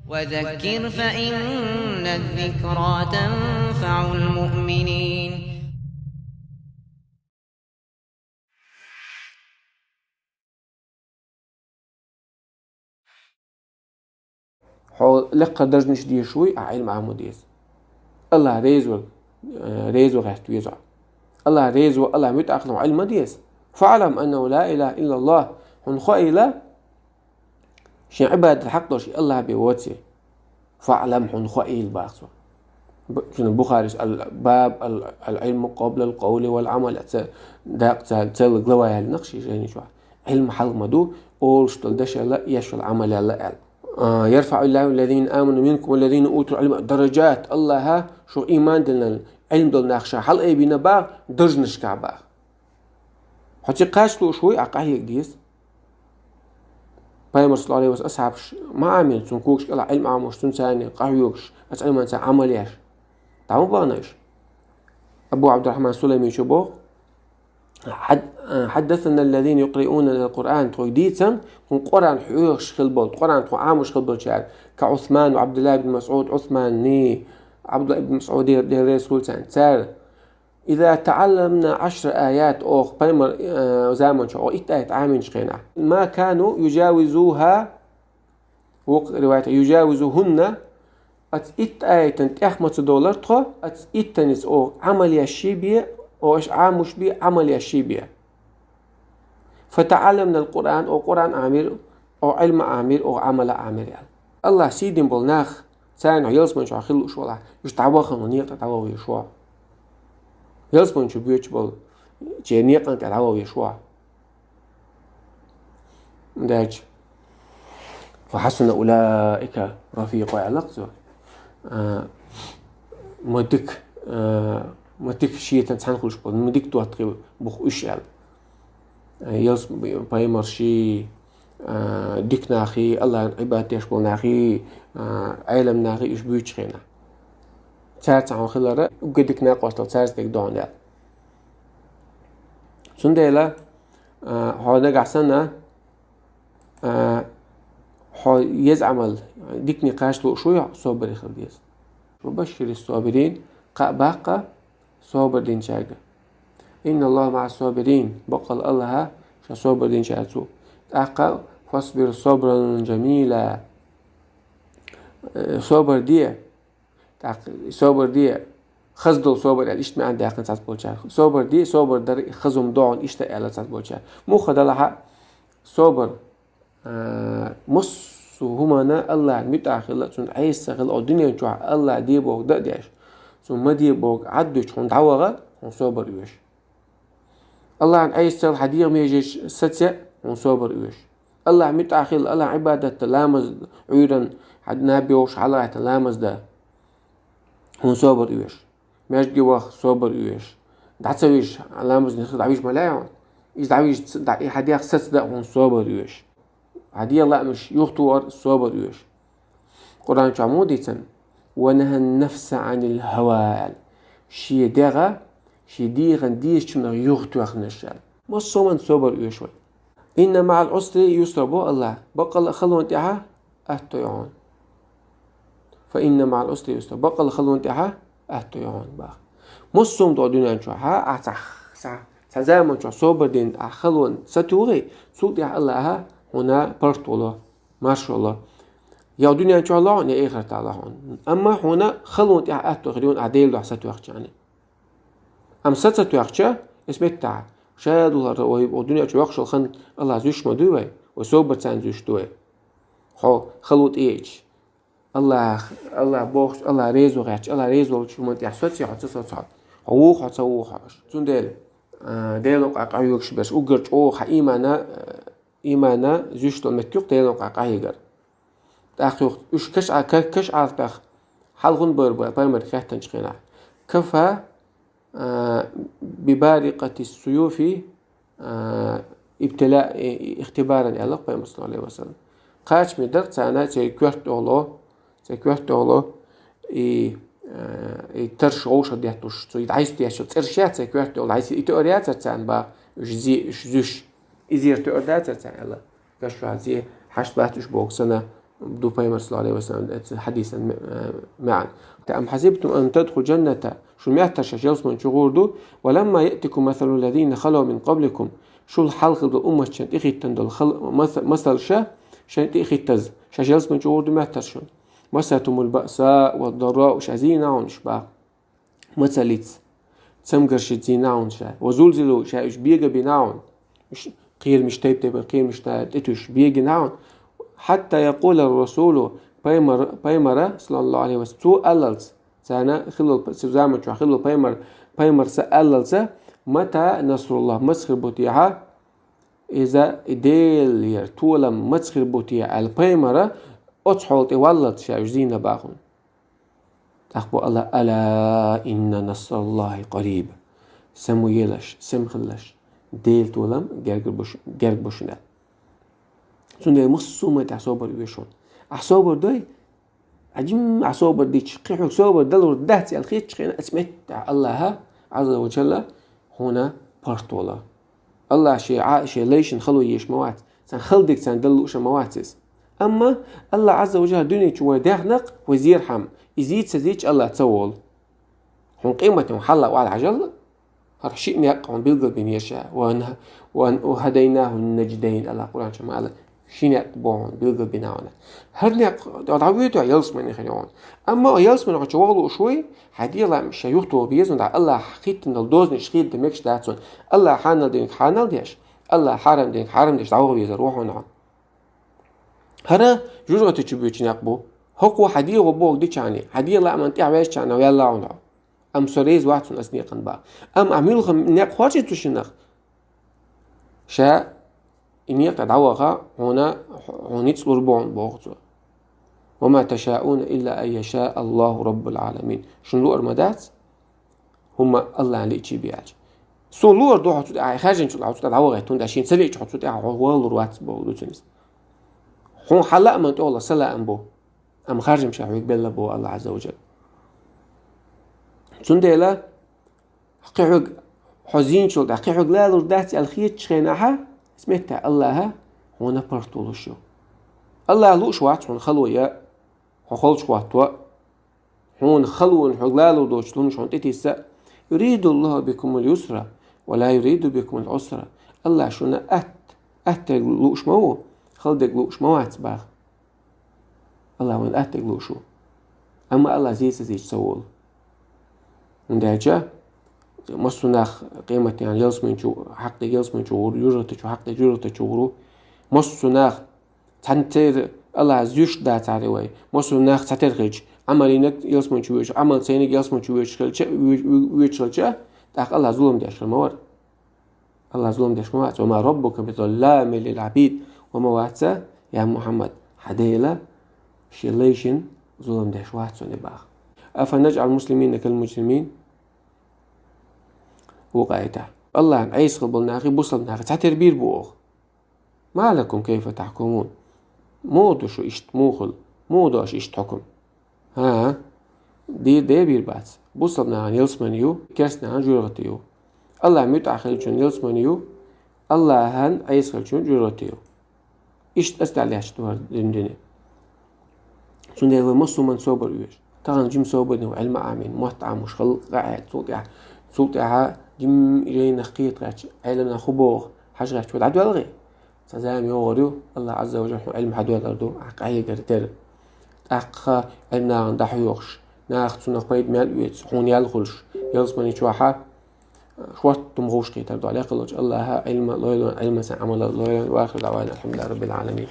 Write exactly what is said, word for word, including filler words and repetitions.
وذكر فإن الذكرى تنفع المؤمنين. Хьо лекха даржанаш дезаш вуй, а Ӏилма Ӏамо деза. Аллахь реза вар, э, реза вар гӀерта веза. Аллахь реза ва, Аллахь муьтӀахь хила Ӏилма деза. فاعلم أنه لا إله إلا الله. Хьона хоийла, шен Ӏибадат хьакъ долаш Аллахь бе воций. فاعلم, хьона хоийла бах цо. Б-, цуна Бухарис ал-, баб ал-, العلم قبل القول والعمل. Ца, дакъа ца, цел глава яьлла нах ши жайни чу. Ӏилма хьалха ма ду, олуш долу дашалла, ешалла Ӏамал ялла аьлла. А, يرفع الله الذين آمنوا منكم والذين أوتوا العلم درجات. Аллахьа шух иман динал, Ӏилма долу нах ша хьалаайбина бах, даржанашка бах. Хьо ци кхача лууш вуй, а къахьега деза. Пайхамар саллаллаху алейхи ва саллям асхьабаш ма Ӏамийна, цунна когаш кӀела Ӏилма Ӏамош, цунна царна къахьоьгуш, аса Ӏилманца Ӏамал еш. ДӀа ма бахана уьш. Абу Абдурахман Сулайми чу боху: حد-، حدثنا الذين يقرؤون القرآن, тхойга дийцан, хӀун Къуръан хьоьхуш хила болу, Къуръан тхо Ӏамош хила болчара, كعثمان وعبد الله بن مسعود, Ӏусманни, Абдулла ибн МасӀуди, Дела реза хуьлда царна, цара: إذا تعلمنا عشر آيات, оха пайхамар, э, заманчохь оха итт аят Ӏамийначу хенахь, ما كانوا يجاوزوها, вукху риваятехь, يجاوزوهن, оцу итт аятан тӀех ма ца долура тхо, оцу иттаница оха Ӏамал еш бен, оха уьш Ӏамош бен, Ӏамал еш бен. فتعلمنا القرآن, оха Къуръан Ӏамийра, оха Ӏилма Ӏамийра, оха Ӏамал Ӏамийра аьлла. Аллахь сий дина болу нах, царна хьо ялсамани чохь хила лууш валахь, уьш дӀавахана некъа тӀе дӀаваха везаш ву. Ялсамани чу боьдуш болу, шен некъан тӀе дӀаваха везаш ву. Дайча. وحسن أولئك رفيقا аьлла-кх цо. А, ма дика, а, ма дика шетан цхьаьна хуьлуш болу, ма дика доттагӀий бу-кх уьш аьлла. А, ялс-, пайхамарший, а, дика нахий, Аллахьан Ӏибадат деш болу нахий, а, Ӏелам нахий уьш буьйцучу хенахь. Цаьрца хьуна хилар уггар дика накъосталла цаьрца дерг ду хьуна аьлла. Цундела, а, хьо нагахь санна, а, хьо еза Ӏамал, дикане кхача лууш вуй, собаре хила деза. وبشر الصابرين, кхаъ баккха собар динчаьрга. إن الله مع الصابرين, баккъалла Аллахьа ша собар динчаьрца ву. ТӀаккха: فاصبر صبرا جميلا. Э, собар де, тӀаккха собар де, хаза долу собар аьлла, иштта маьӀна даьккхина цхьацца болчара. Собар де, собар дар хаза хӀума ду хьуна иштта аьлла цхьацца болчара. Муха делахь а собар, а, массо а хӀуманна Аллахьан муьтӀахь хила, цунна Ӏеса хила, оцу дуьнен чохь Аллахь де бохург дан а деш, цунна ма де бохург Ӏад дуьтуш хьуна дӀаваха, хьуна собар оьшу. Аллахьан Ӏеса ца хила хьан дегӀан меже саца, хьуна собар оьшу. Аллахьан муьтӀахь хила, Аллахьан Ӏибадат дан, ламаз, Ӏуьйранна хьан наб йогӀуш хьалагӀаьттина ламаз дан, хьуна собар оьшу. Маьждиге ваха собар оьшу. ДӀа ца вижа, ламазна хила дӀавижа ма лаьа хьуна. Иза дӀавижа ца, дӀа, и хьан дегӀ саца дан хьуна собар оьшу. Хьан дегӀан лаамаш юхатохар собар оьшу. Къуръан чохь муха дийцина: ونهى النفس عن الهوى аьлла. Шен дегӀ, шен дегӀан дезачунах юхатоьхнарш аьлла. Массо а хӀуманна собар оьшу вай. إن مع العسر يسرا боху Аллахьа. Баккъалла халонна тӀехьа атто ю хьуна. فإن مع العسر يسرا. Баккъалла халонна тӀехьа атто ю хьуна баха. Массо а хӀума ду дуьнен чохь, ахь цхьа, цхьа, цхьа заман чохь собар дина ахь халонна сатухий, цул тӀехьа Аллахьа хьуна паргӀато ло, маршо ло. Я дуьнен чохь ло хьуна, я эхартахь ло хьуна. Амма хьуна халонна тӀехьа атто хир ю хьуна ахь Делан дуьхьа сатоьхча. Амма са ца тоьхча, эс меттахь, ша духар вай, о дуьнен чу йоккхуш йолу хан Аллахь зуьйш ма дуй вай, вай собар царна зуьйш ду вай. Хьо хало тӀеэцча, Аллахь, Аллахь бохуш, Аллахь резо гӀерташ, Аллахь резо волчу хӀуманна тӀехь соций хьо, ца соцу хьо. Хьо вуху хьо, ца вуху хьо аша. Цундела, а, Делан къа-, къахьоьгуш берш, уггар чӀогӀа хьан иймана, а, иймана зуьйш долу меттиг ю-кх Делан къа-, къахьегар. ТӀаккха юха уьш каш а, ка-, каш а тӀехь хьалхун бара бу, пайхамарга хаьттинчу хенахь. كفى, а, ببارقة السيوف, а, ابتلاء, и, и, اختبارا аьлла пайхамар саллаллаху алейхи ва саллям. Кхачаме дара царна церан коьрта тӀехула, церан коьрта тӀехула, и, а, и тарш вовшах деттуш, цо и дӀайса деш, цӀераш яц церан коьрта тӀехула, дӀайса и тоьар яцара царна баха, уьш зе, уьш зуьш. Изера тоьар дацара царна аьлла. Каш чохь зе хьашт бац уьш боху санна, ду пайхамар саллаллаху алейхи ва саллям, э, хадисан ме-, э, маӀан. «أم حسبتم أن تدخلوا الجنة», шу меттар шоаш ялсмани чу гӀур ду, «ولما يأتكم مثل الذين خلوا من قبلكم», шул хьалха долу умматашна тӀехӀиттина долу хал-, маса-, масал ша, шайна тӀехӀиттаза, шоаш ялсмани чу гӀур ду меттар шун. «مستهم البأساء والضراء», ша зийна хьуна уьш бах. Мацаллица, цамгаршца зийна хьуна ша. «وزلزلوا», ша уьш бегабина хьуна. Уьш кхерамаш тайп-тайпана, кхерамаш тӀе-, тӀетуьйсуш бегина хьуна. «حتى يقول الرسول», пайхамар-, пайхамара, саллаллаху алейхи ва саллям, цо аллалц, царна хилла, цу заман чохь хилла пайхамар, пайхамарца аллалца: «متى نصر الله», маца хир бу техьа, иза и Делера толам маца хир бу техьа аьлла пайхамара, оцу хьола тӀе валлалц ша уьш зийна бах хьуна. ТӀаккха боху АллахӀа: «ألا إن نصر الله قريب». Самаелаш, сема хилалаш, Делан толам герга бу шу-, герга бу шуна. Цундела массо а хӀуманна тӀехь собар оьшу хьуна. Ахь собар дой, ахь жимма ахь собар дича, кхин хьоьга собар далур дац аьлла хетачу хенахь, оцу меттехь АллахӀа, Ӏазза ва Жалла, хьуна паргӀат волу. АллахӀа шен Ӏа-, шен лайшна хало езаш ма вац, царна хала дерг царна дала лууш а ма вац иза. Амма АллахӀа, Ӏазза ва Жалла, дуьне чу вай даьхнарг, вай зерхьама, иза йийца ца йийцча, АллахӀа ца волу. Хьуна къематан хьалха охьа хьажал, хӀара ши некъ хьуна билгалбина еза ша, ва ан-, ва ан-, «وهديناه النجدين», АллахӀа Къуръан чу ма-аллара, ши некъ боху хьуна билгалбина хьуна. ХӀара некъ дӀавоьду, ялсмани хир ю хьуна. Амма ялсмани хьо чу ваха лууш вуй, хьан дегӀан лаамаш ша юхатоха беза хьуна, АллахӀа хӀиттина долу дозанаш хир дан мегаш дац хьуна. АллахӀа хьанал динарг хьанал деш, АллахӀа хьарам динарг хьарам деш дӀаваха везар ву хьуна хьо. ХӀара жожагӀате чу боьдучу некъ бу. ХӀокхо хьан дегӀо бохург дичахьана, хьан дегӀан лааман тӀехь ваьжчахьана ваьлла хьуна хьо. Амма со реза вац хьуна оцу некъана бах. Амма ахь муьлхха некъ хоржийта ву шиннах, ша и некъа дӀаваха хьуна, хьуна ницкъ лур бу хьуна, боху цо. «وما تشاءون إلا أن يشاء الله رب العالمين». Шуна луур ма дац, хӀумма АллахӀана лиъча бен аьлча. Суна луур ду хьо цу тӀе, ахь хаьржинчул хьо цу тӀе дӀавахийта, хӀунда аьлча шена ца лиъча хьо цу тӀе хьо ваха лур вац боху дуьйцу иза. Хьуна хьан лааман тӀехула салам бу. Амма харжам ша хьоьга белла боху АллахӀа, Ӏазза ва Жалла. Цундела, кхин хьоьга хьо зийначул тӀаьхьа, кхин хьоьга лалур дац аьлла хетачу хенахьа, иза меттехь АллахӀа хьуна паргӀат волуш ю. АллахӀа лууш вац хьуна хало ян, хьо халчу хӀотто, хьуна халонан хьоьга лалур доцуш хӀуманаш хьуна тӀетесса. «يريد الله بكم اليسر ولا يريد بكم العسر». АллахӀа шуна атта, аттаг лууш ма ву, хала дерг лууш ма вац бах. АллахӀа вайна аттаг лууш ву. Амма АллахӀа зийца ца йийцча ца волу. ХӀунда аьлча массо а нах къематдийнахь ялсмани чу хьакхадерг ялсмани чу гӀур, жожагӀате чу хьакхадерг жожагӀате чу гӀур ву. Массо а нах цхьаьна тера АллахӀа зуьйш дацахьара вай. Массо а нах цхьатера хилча, Ӏамал йинарг ялсмани чу воьдуш, Ӏамал ца йинарг ялсмани чу воьдуш хилча, воь-, воь-, воьдуш хилча, тӀаккха АллахӀа зулам деш хир ма вара. АллахӀа зулам деш ма вац. «وما ربك بظلام للعبيد». Ва ма вац, я Мухьаммад, хьан Дела шен лайшна зулам деш вац хьуна бах. «أفنجعل المسلمين كالمجرمين». Вукху аятехь. АллахӀана Ӏеса хила болу нахи бусалба нахи цхьатера бийр бу оха. «ما لكم كيف تحكمون». Муха ду шу иштта, муха хуьлу? Муха до аша иштта хьукам? ХӀан? Дийр де бийр бац. Бусалба нахана ялсмани ю, керста нахана жожагӀате ю. АллахӀан муьтӀахь хиллачунна ялсмани ю, АллахӀан Ӏеса хиллачунна жожагӀате ю. Иштта аса тӀехь лаьтташ ду хӀара дуьне. Цундела вай массо а хӀуманна собар оьшу. Тахана жима собар дина ву Ӏилма Ӏамийна, мотт Ӏамош, халкъ къахьега, цул тӀаьхьа, цул тӀаьхьа жима жайнах кхета гӀерташ, Ӏеламнах хӀун боху хьажа гӀерташ вай дӀадоьлхий? Цхьа зама йогӀур ю, АллахӀа Ӏазза ва Жалла хьуна Ӏилма хьадоьлхур ду, ахь къахьегаран тера. ТӀаккха Ӏилма нахана дӀахьоьхуш, наха цунах пайда мел оьцу, хьуна ял хуьлуш, ялсмани чохьа шортта хӀума гӀовш кхетар ду, лекха волчу АллахӀа Ӏилма лойла вайн, Ӏилманца Ӏамал лойла вайн, ва ахиру даӀвана анил хьамдулиллахӀи раббил Ӏаламин.